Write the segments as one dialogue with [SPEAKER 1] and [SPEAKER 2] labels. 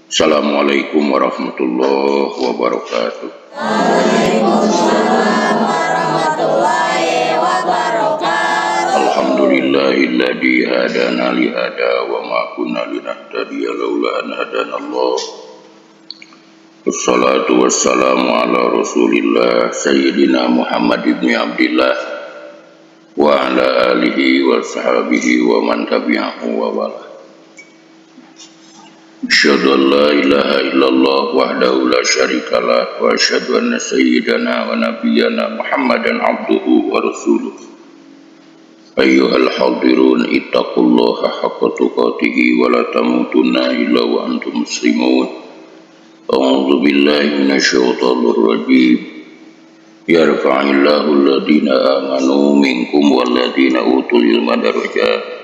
[SPEAKER 1] Assalamualaikum warahmatullahi wabarakatuh.
[SPEAKER 2] Waalaikumsalam warahmatullahi wabarakatuh.
[SPEAKER 1] Alhamdulillahilladzi hadana li hada wa ma kunna linahtadiya laula an hadana Allah. Wassalatu wassalamu ala Rasulillah Sayyidina Muhammad ibn Abdillah wa ala alihi wa sahbihi wa man tabi'ahu wa wala. Asyhadu an la ilaha illallah wahdahu la syarikalah wa asyhadu anna sayyidana wa nabiyyana Muhammadan abduhu wa rasuluh. Ayyuhal hadirun ittaqullaha haqqa tuqatih wa la tamutunna illa wa antum muslimun. A'udzu billahi minasyaitonir rajim. Yarfa'illahu alladhina amanu minkum walladhina utul ilma darajat.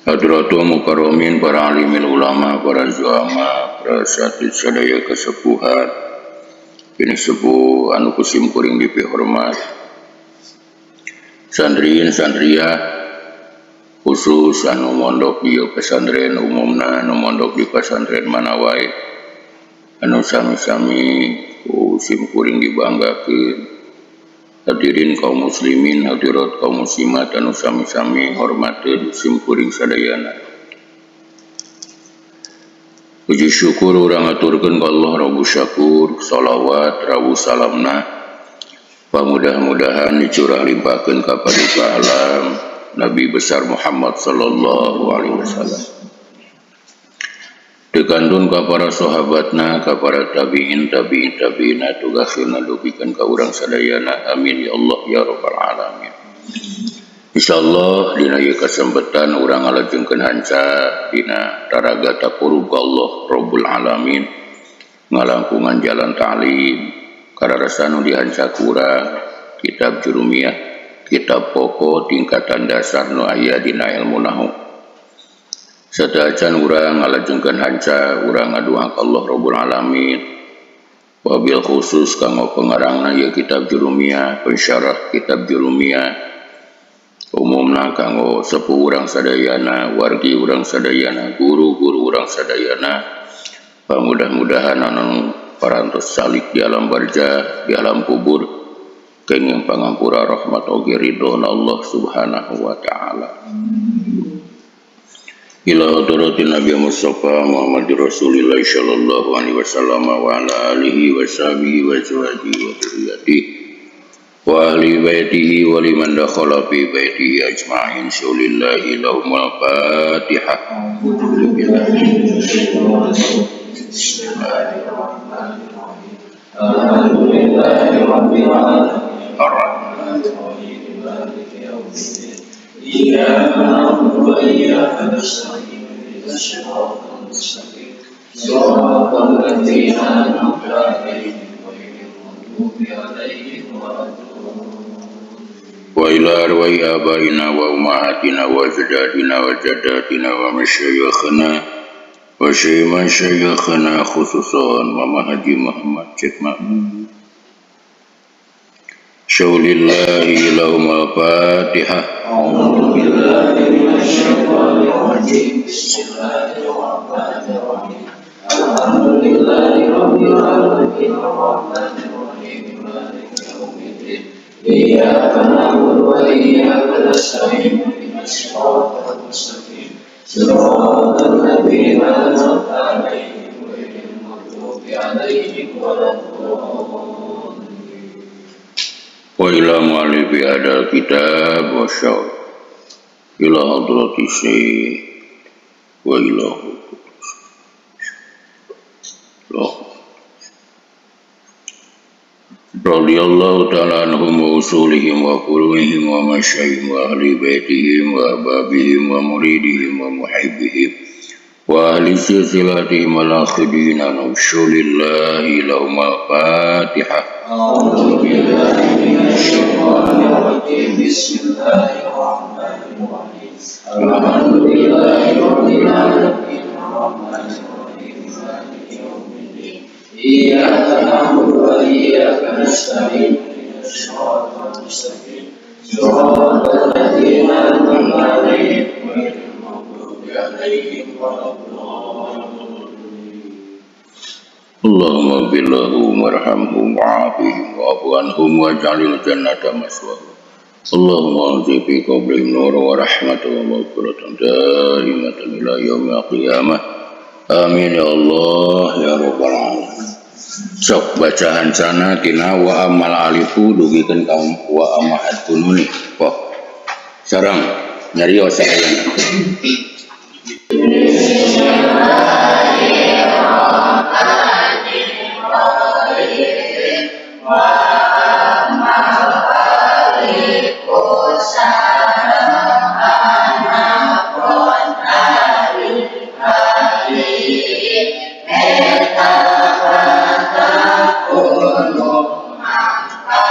[SPEAKER 1] Hadratul mukarramin, para alimin ulama, para zuama, para asatid sadaya kesepuhan, kini sepuh anu kusim kuring dipihormat, santriin santriah, khusus anu mondok di pesantren umumna, anu mondok di pesantren mana wae, anu sami-sami kusim kuring dibanggakeun. Hadirin kaum muslimin, hadirat kaum muslimat anu sami-sami hormateun sim kuring sadayana. Puji syukur urang aturkeun ka Allah Rabbus Syakur, salawat rawu salamna pamudah-mudahan dicurah limpahkeun ka paduka alam Nabi besar Muhammad sallallahu alaihi wasallam. Dikantun ka para sahabatna, ka para tabi'in, tabi'in, tabi'ina, tugasna dugikeun ka urang sadayana. Amin ya Allah ya rabbal alamin. Insyaallah dina ieu kasempatan urang ngalajengkeun hanca dina taraga taqurrub ka Allah Rabbul Alamin, ngalangkungan jalan ta'lim kararasa nu dihanca kurang kitab jurumiyah, kitab pokok tingkatan dasar nu aya dina ilmu nahwu. Sateuacan urang ngalajengkeun hanca urang ngadua ka Allah Rabbul Alamin, wabil khusus kanggo pengarangna ieu kitab jurumiyah, pensyarah kitab jurumiyah, umumna kanggo sepuh urang sadayana, wargi urang sadayana, guru-guru urang sadayana, pamudah-mudahan anu parantos salik di alam barzah, di alam kubur, kenging pangampura rahmat oge ridho Allah Subhanahu wa taala. Ila hadratin Nabi Mustafa Muhammad Rasulillah sallallahu alaihi wasallam wa ala alihi wa sahbihi wa azwajihi wa dzurriyyatihi wa ahli baitihi wa liman dakhala fi baitihi ajma'in. Syulillahi lahumul Fatihah.
[SPEAKER 3] Alhamdulillahi rabbil alamin. Arrahmanir maliki yaumiddin. Iyyaka na'budu wa iyyaka nasta'in. Ihdinas siratal mustaqim. Siratal ladzina an'amta 'alaihim ghairil maghdubi 'alaihim waladdallin.
[SPEAKER 1] Wa ila arwahi abaina wa ummahatina wa ajdadina wa jaddatina wa masyayikhina wa masyayikhina khususan Mama Haji Muhammad Cik Makmun. Syaulillahi lahumul Fatihah.
[SPEAKER 3] A'udzu billahi minasyaitonir rajim. Bismillahirrahmanirrahim. Alhamdulillahi rabbil alamin arrahmanir rahim maliki yaumiddin. Iyyaka na'budu wa iyyaka nasta'in. Ihdinas siratal mustaqim. Siratal ladzina an'amta 'alaihim ghairil maghdubi 'alaihim waladdallin.
[SPEAKER 1] Wa ila mu'allifi hadzal kitab wa syarh ila hadrati syekh wa ila radhiyallahu ta'ala anhum wa usulihim wa furu'ihim wa masyayihim wa ahli baitihim wa ahbabihim wa muridihim wa muhibbihim wa ahli silsilatihim wal akhidina nusyulillahi lahum al-fatihah.
[SPEAKER 3] A'udzu billahi minasyaitonir rajim. Bismillahirrahmanirrahim. Alhamdulillahi rabbil alamin arrahmanir rahim maliki Iyyaka na'budu wa iyyaka nasta'in. Ihdinas siratal mustaqim. Siratal ladzina an'amta 'alaihim ghairil maghdubi 'alaihim waladdallin.
[SPEAKER 1] Allahumma ighfir lahum warhamhum wa'afihim wa'fu anhum waj'alil jannata maswahum. Allahumma anzil fi qabrihim nura wa rahmatan wa maghfiratan daimatan ila yaumil qiyamah. Amin ya Allah ya rabbal alamin. Sok bacaan sana tina wa amal alifu dugikeun ka wa amma hadununi. Kok sareng nyarios ayeuna.
[SPEAKER 2] Bismillahirrahmanirrahim. Wa amal alifu sareng anakon ari alif eta kunu mangka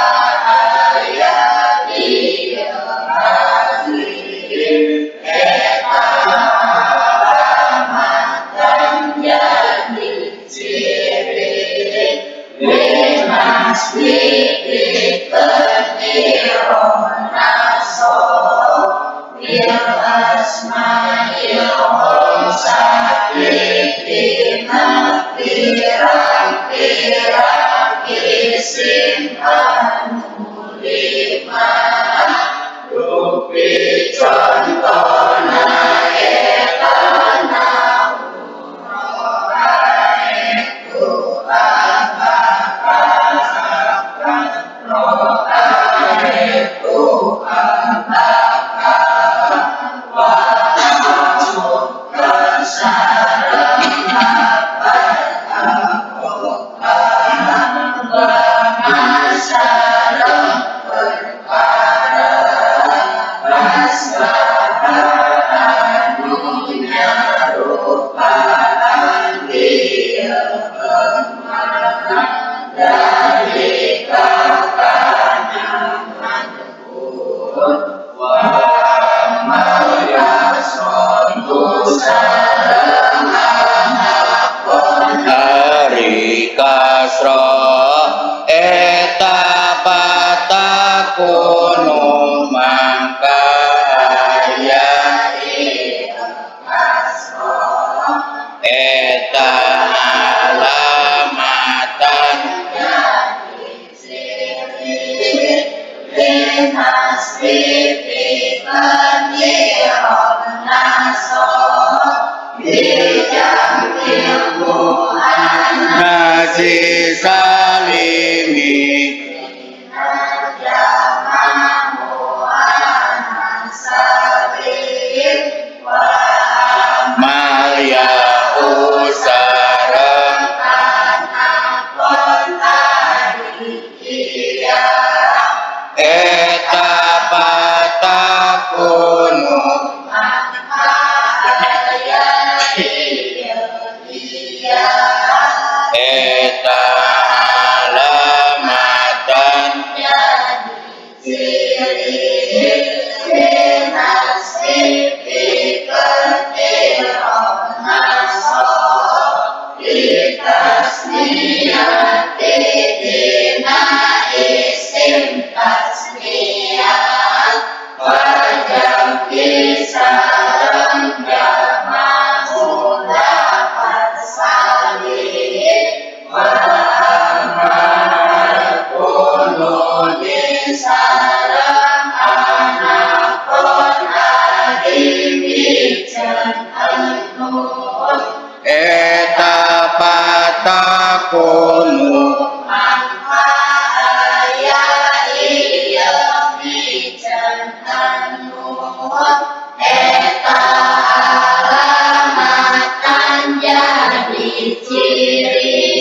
[SPEAKER 2] aya ieu alif eta alamatan jadi ciri linasbi pikeun naso bil asma'il khamsati dina pirang-pirang isim anu lima rupi contona eta nahu ro'aitu ro'aitu abaka wa amuka sareng kabar amuka wa sareng perkara asbaha anu nyarupaan ieu dalika kana manhun wa amal yasratu sareng anakon
[SPEAKER 1] Ari kasra eta patakunu mangka aya
[SPEAKER 2] ieu kasra
[SPEAKER 1] eta alamatan
[SPEAKER 2] jadi ciri linasbi pikeun i'rob nasab bijamil muannas
[SPEAKER 1] nasi salimi
[SPEAKER 2] jama muannas salim wa
[SPEAKER 1] mal ya sareng
[SPEAKER 2] anakon ari iya
[SPEAKER 1] eta patakunu
[SPEAKER 2] mangka aya ieu iya
[SPEAKER 1] eta alamatan
[SPEAKER 2] jadi ciri linasbi pikeun i'rob nasab bitasniyati dina isim tasniyah wa jam'i sareng jama mudzakkar salim wa amal kununi sareng anakon ari miceun nun
[SPEAKER 1] eta patakunu
[SPEAKER 2] mangka aya ieu miceun nun eta alamatan jadi ciri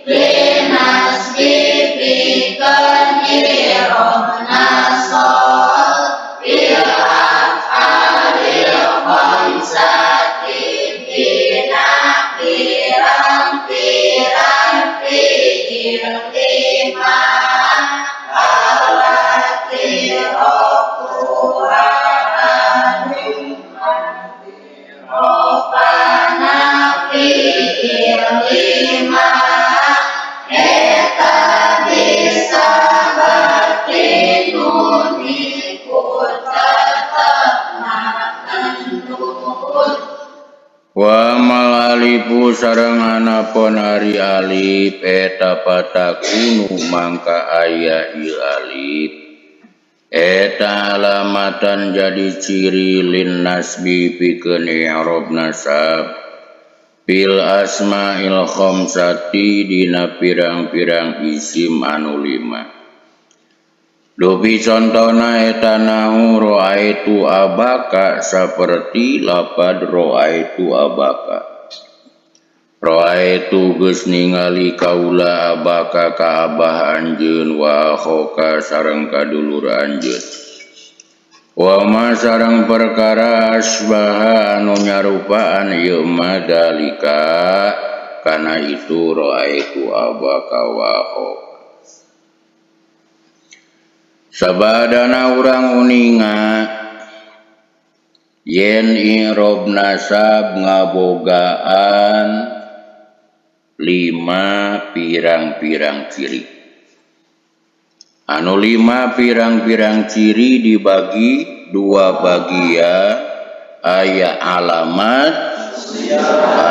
[SPEAKER 2] linasbi pikeun i'rob nasab bil af'alil khamsati dina pirang-pirang fi'il lima alati rofu'a anu rofana fi'il lima Eta bisa berarti nun ikut tetepna nun.
[SPEAKER 1] Wa amal alifu sareng anapon ari alif eta patakunu mangka aya ieu alif eta alamatan jadi ciri lin nasbi pikeun i'rab nasab fil asma'il khamsati dina pirang-pirang isim anu lima. Dupi contona eta nahu ra'aitu abaka saperti lapad ra'aitu abaka. Ra'aitu geus ningali kaula abaka ka abah anjeun wa akhoka sareng ka dulur anjeun. Wa ma sareng perkara asbaha anu nyarupaan ieu ma dalika kana itu ra'aitu abaka wa akhoka. Sabadana urang uninga yen i'rob nasab ngabogaan 5 pirang-pirang ciri. Anu 5 pirang-pirang ciri dibagi 2 bagian, aya alamat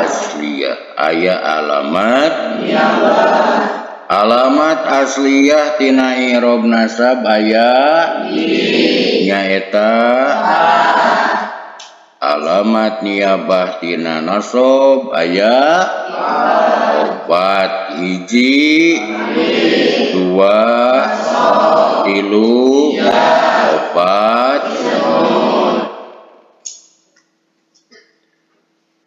[SPEAKER 1] asliyah, aya alamat alamat asliyah tina i'rob nasab aya nyaeta alamat niabah tina nasab aya 4 hiji 2 3 4.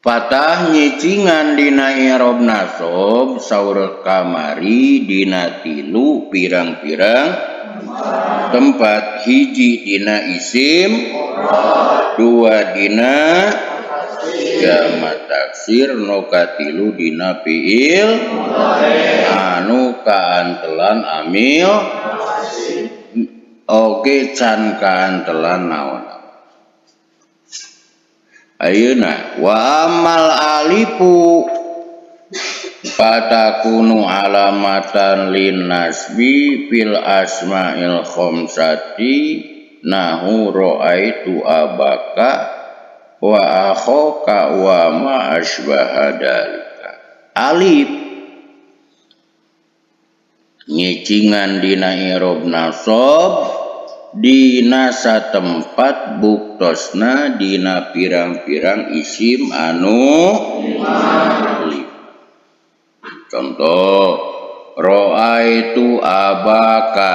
[SPEAKER 1] Patah nyicingan dina i'rob nasab saur kamari dina 3 pirang-pirang tempat, hiji dina isim, 2 dina jama taksir, nu katilu dina fiil anu kaantelan amil oge can kaantelan naon. Ayeuna wa amal alifu patakunu alamatan lin nasbi fil asma'il khamsati nahu ra'aitu abaka wa akhoka wa ma asbaha dalika. Alif nyicingan dina i'rob nasab dina satempat buktosna dina pirang-pirang isim anu 5. Contoh ra'aitu abaka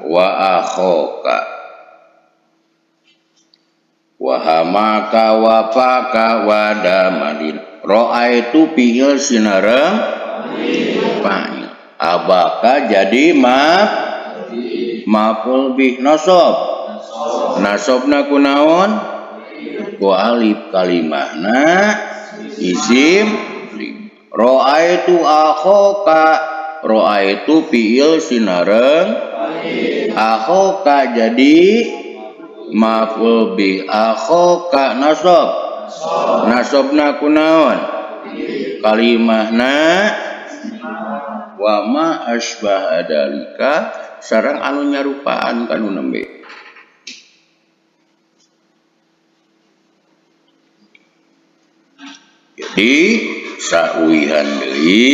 [SPEAKER 1] wa akhoka wa hamaka wa faka wa damadin. Ra'aitu fi'il sinareng fa'il, abaka jadi maf'ul bih nasab. Nasabna kunaon? Ku alif kalimahna isim. Ra'aitu akhoka, ra'aitu fi'il sinareng akhoka jadi maf'ul bih, akhoka nasab. Nasabna kunaon? Kalimahna wa ma asbaha dalika sareng anu nyarupaan kanu nembe. Jadi sauihan deui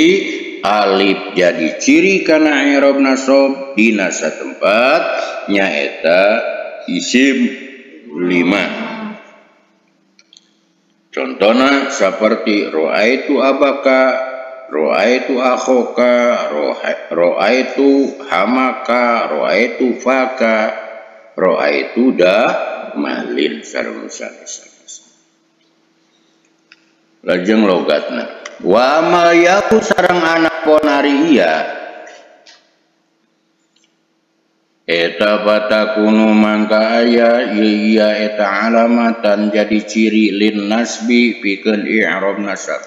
[SPEAKER 1] alif jadi ciri kana i'rob nasab dina satempat nyaeta isim 5. Contohna saperti ra'aitu abaka, ra'aitu akhoka, ra'aitu hamaka, ra'aitu faka, ra'aitu da malin sareng sanes. Lajeng logatna wa amal yaku sareng anak ponari iya eta batakunu mangka aya ieu iya eta alamatan jadi ciri lin nasbi pikeun i'rob nasab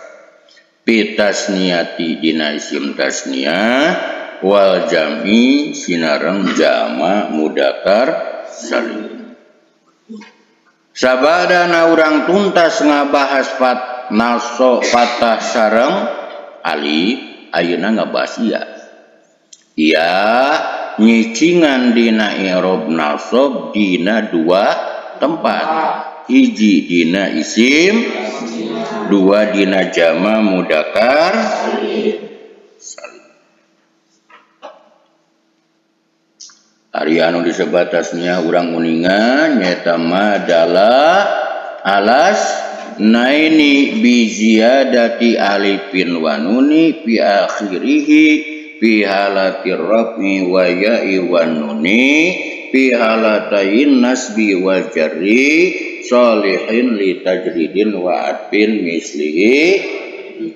[SPEAKER 1] pitasniati dina isim tasniah wal jam'i sinareng jama mudakar salim. Sabadana urang tuntas ngabahas naso patah sareng alif, ayeuna ngabahas iya. Iya nyicingan dina i'rob nasab dina dua tempat. Hiji dina isim, dua dina jama mudakar salim. Ari anu disebatasnya urang uningan nyaeta madala alas naini bi ziyadati alifin wa nuni fi akhirihi fi halatir raf'i wa ya'i wa nuni fi halatain nasbi wal jarri salihin li tajridin wa atfin mislihi.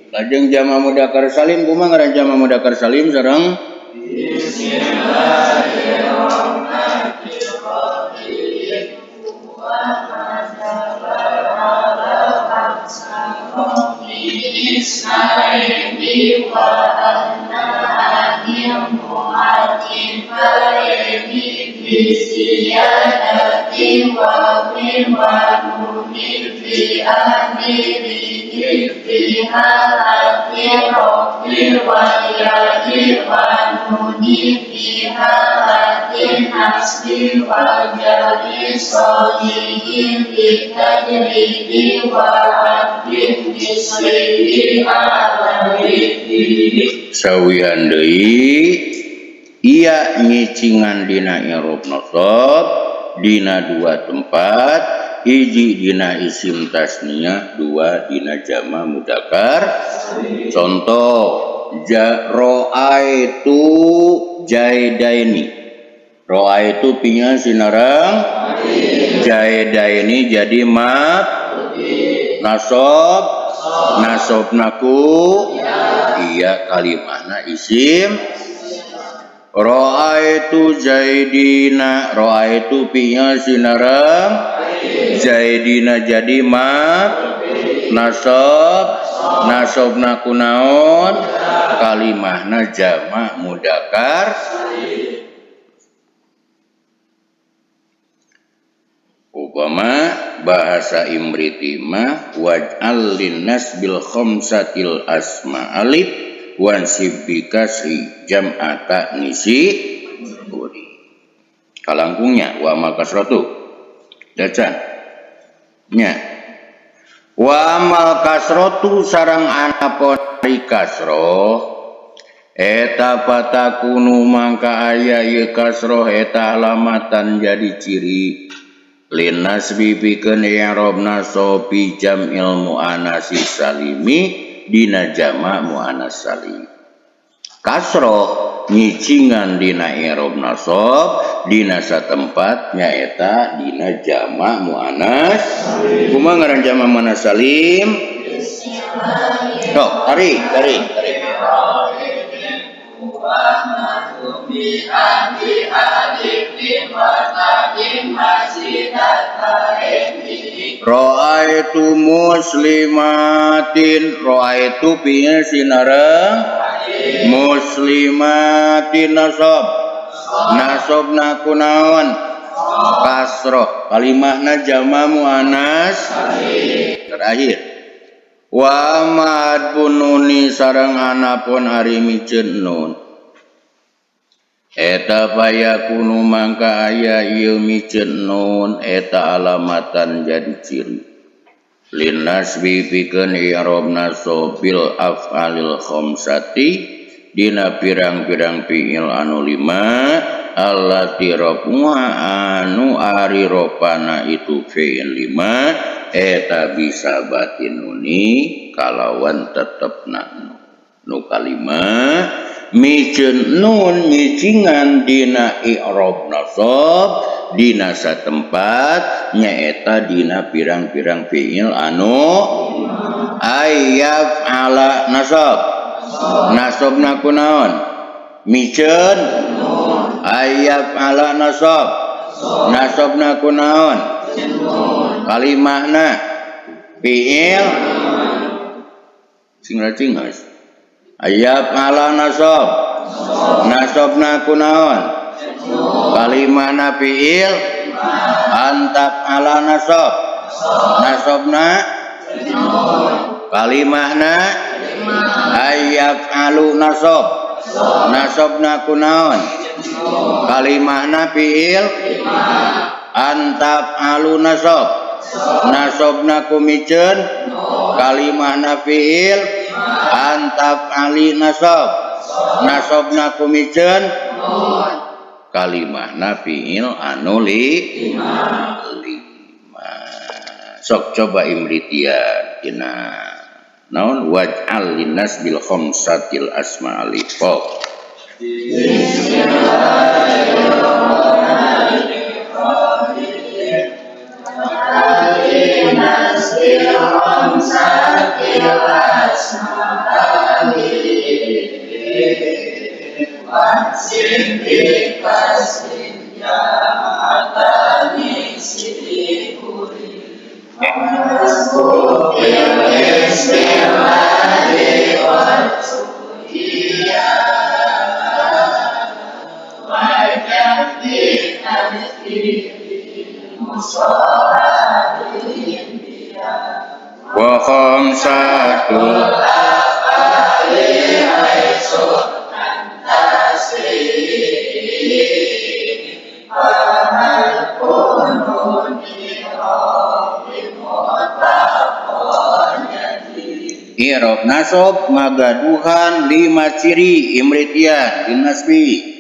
[SPEAKER 1] Lajeng jama mudzakkar salim kumaha ngaran jama mudzakkar salim sareng
[SPEAKER 2] Bismillahirrahmanirrahim. Wa
[SPEAKER 1] Sawihan deui iya nyicingan dina i'rob nasab dina dua tempat, hiji dina isim tasniyah, dua dina jama mudzakkar. Contoh ja ra'aitu jaidaini. Ra'aitu pinya sinarang jaidaini jadi maf nasab nasabna ku iya kalimahna isim. Ra'aitu zaidina, ra'aitu pinya sinarang zaidina jadi maf nasab nasabna kunaon kalimahna jama mudzakkar. Upama bahasa Imriti mah waj'al linnas bil khamsatil asma alif wansib bi kasri jam'a ta'nisi uri. Kalangkungnya wa amal kasratu dacan nya wa amal kasratu sareng anapun ari kasroh eta patakunu mangka aya ieu kasroh eta alamatan jadi ciri linasbi pikeun i'rob nasab fi jam'il muannats salimi dina jama muannats salim. Kasroh nyicingan dina i'rob nasab dina satempat nyaeta dina jama muannats. Kumaha ngaran jama muannats salim? Sok, tarik, tarik, tarik. Ra'aitu muslimatin, ra'aitu pinya sinareng muslimatin nasab nasabna kunaon kasroh kalimahna jama muannas terakhir. Wa ma'ad nuni sareng anapun ari miceun nun eta payakunu mangka aya ieu miceun nun eta alamatan jadi ciri linasbi pikeun i'rob nasab bil af'alil khamsati dina pirang-pirang fi'il anu lima allati rafuha anu ari ropana itu fi'il lima eta bisa batin nuni kalawan tetepna nu kalima miceun nun nyicingan dina i'rob nasab dina satempat nyaeta dina pirang-pirang fi'il anu ayaf ala nasab nasabna kunaon miceun ayaf ala nasab nasabna kunaon kalimahna fi'il sing racingas ayaf ala nasab nasabna kunaon kalimahna fi'il antap ala nasab nasabna kalimahna ayaf alu nasab Nasobna kunaon? Kalimahna fiil antaf alu nasob. Nasobna kumiceun kalimahna fiil antaf ali nasob. Nasobna kumiceun kalimahna fiil anu lima. Sok coba imritian tina naon waj'al linnas bil khamsatil asma alif. Wa khamsatul i'rab nasab ngagaduhan 5 ciri imritian dinasbi.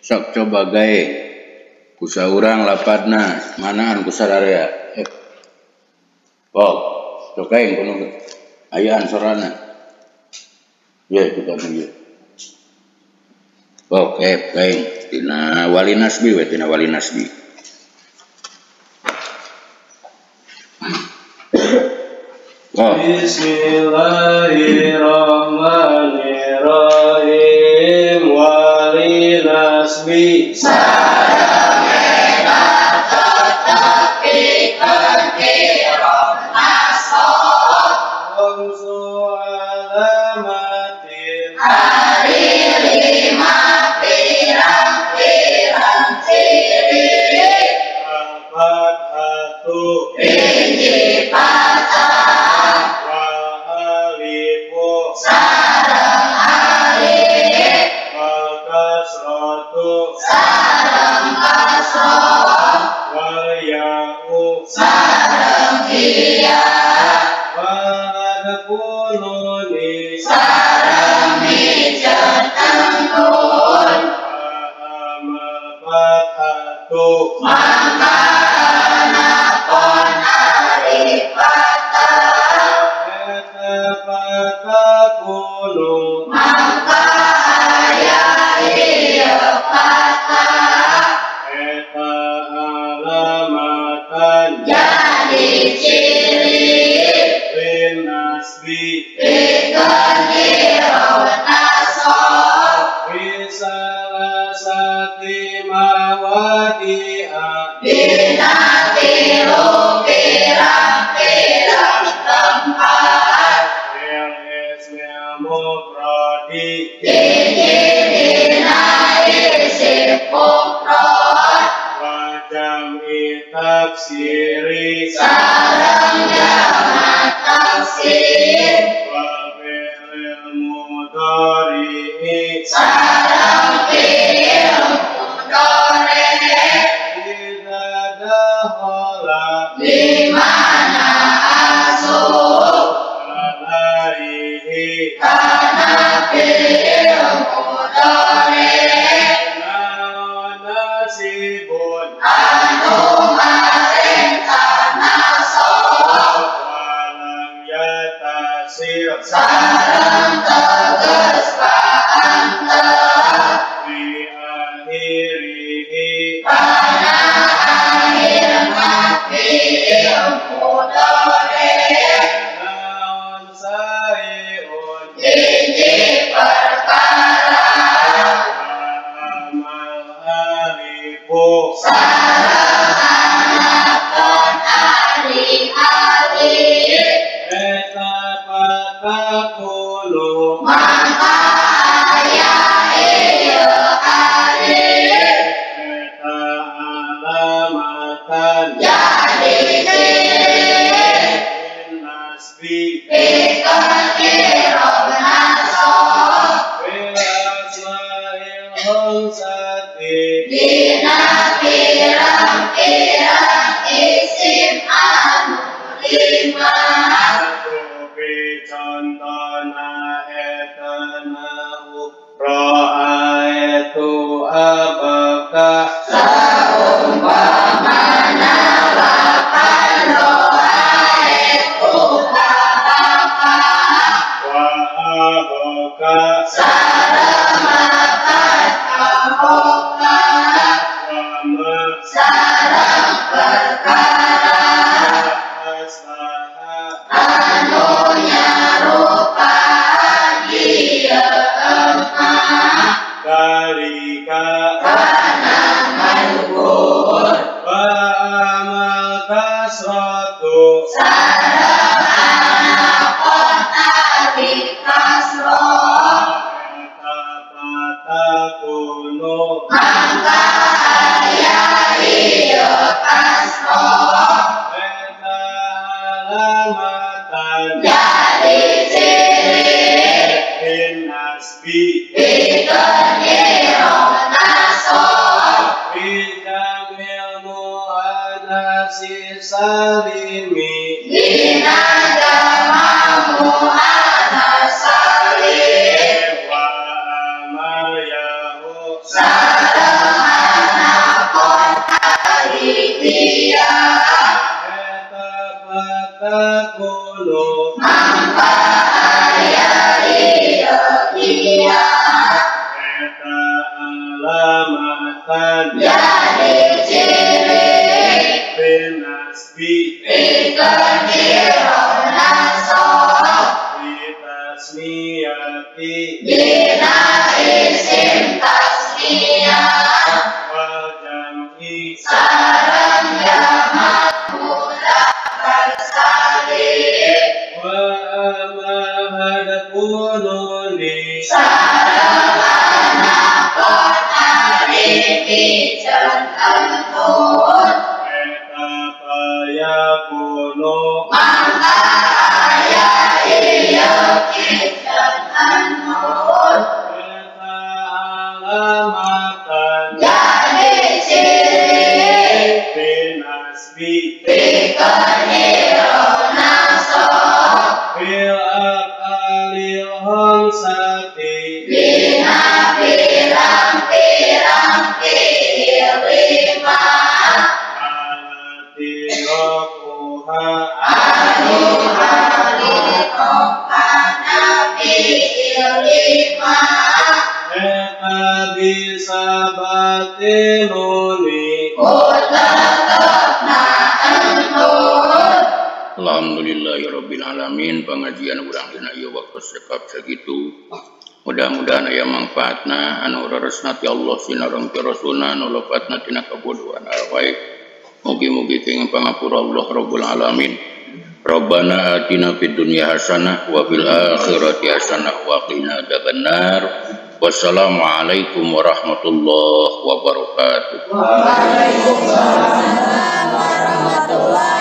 [SPEAKER 1] Sok coba gae kusa urang lapadna manaan kusararea. Oh, sok gae kuno ayaan sorana. Ye juga ye. Oke, gae tina wali nasbi we tina wali nasbi. Oh.
[SPEAKER 3] Bismillahirrahmanirrahim. Wali nasbi khamsu alamatin al-fathatu wal alifu wal kasratu wal ya'u wal adkununi amal fathatu fatakunu eta alamatan lin nasbi fi salasati mawadi'a fil ismil mufradi wa jam'i taksiri wa fi'lil mudhari'i idza dakhala alaihi nasibun walam yatasir fi akhirihi Alifu
[SPEAKER 2] Sareng ari alif.
[SPEAKER 3] Eta patakunu
[SPEAKER 2] Mangka aya ieu alif.
[SPEAKER 3] Eta alamatan
[SPEAKER 2] Jadi ciri
[SPEAKER 3] Bin nasbi
[SPEAKER 2] pikeun i'rob nasab.
[SPEAKER 3] Fil asma'il khamsati
[SPEAKER 2] Dina pirang-pirang isim anu lima.
[SPEAKER 3] Atupi contona eta nahu Ra'aitu abaka
[SPEAKER 2] Saumpamana lapan ro'aitu abaka.
[SPEAKER 3] Wa abaka
[SPEAKER 2] Sareng lapan aboka.
[SPEAKER 3] Wa ma
[SPEAKER 2] Sareng perkara
[SPEAKER 3] asbaha
[SPEAKER 2] anu nyarupaan ieu emah.
[SPEAKER 3] Dalika
[SPEAKER 2] Kana madhkur.
[SPEAKER 3] Wa amal kasratu
[SPEAKER 2] Sareng anakon ari kasroh.
[SPEAKER 3] Eta patakunu
[SPEAKER 2] Mangka aya ieu kasroh.
[SPEAKER 3] Eta alamatan
[SPEAKER 2] Jadi ciri
[SPEAKER 3] Bin nasbi
[SPEAKER 2] pikeun i'rob nasab.
[SPEAKER 3] Fi jamil muannatsi salimi
[SPEAKER 2] Dina jama muannats salim.
[SPEAKER 3] Wa amal yahu
[SPEAKER 2] Sareng anakon ari iya.
[SPEAKER 3] Eta patakunu
[SPEAKER 2] Mangka aya ieu iya.
[SPEAKER 3] Eta alamatan
[SPEAKER 2] Jadi ciri
[SPEAKER 3] Bin nasbi
[SPEAKER 2] pikeun i'rob nasab.
[SPEAKER 3] Fi tasniyati
[SPEAKER 2] Dina isim tasniyah.
[SPEAKER 3] Wal jam'i
[SPEAKER 2] Sareng jama mudzakkar salim.
[SPEAKER 3] Wa ama hadfununi
[SPEAKER 2] Sareng anakon ari piceun entun.
[SPEAKER 3] Eta payakunu
[SPEAKER 2] Mangka aya ieu piceun entun.
[SPEAKER 3] Eta alamatan
[SPEAKER 2] Jadi ciri
[SPEAKER 3] Bin nasbi
[SPEAKER 2] pikeun i'rob nasab.
[SPEAKER 3] Fil af'alil khamsati
[SPEAKER 2] Dina pirang-pirang fi'il lima.
[SPEAKER 3] Alati rofuha
[SPEAKER 2] Anu harokana fi'il lima.
[SPEAKER 3] Eta bisabati nuni
[SPEAKER 2] Ku tetepna entun.
[SPEAKER 1] Alhamdulillahirabbil alamin pengajian urang dina ieu waktu sekap sakitu. Mudah-mudahan aya mangfaatna anu raresna ti Allah sinareng ti Rasulna anu lepatna tina kabodohan arwae. Mugi-mugi kenging pangapura Allah Rabbul Alamin. Rabbana atina fid dunya hasanah wa fil akhirati hasanah wa qina adzabannar. Wassalamualaikum warahmatullahi wabarakatuh.
[SPEAKER 2] Waalaikumsalam warahmatullahi.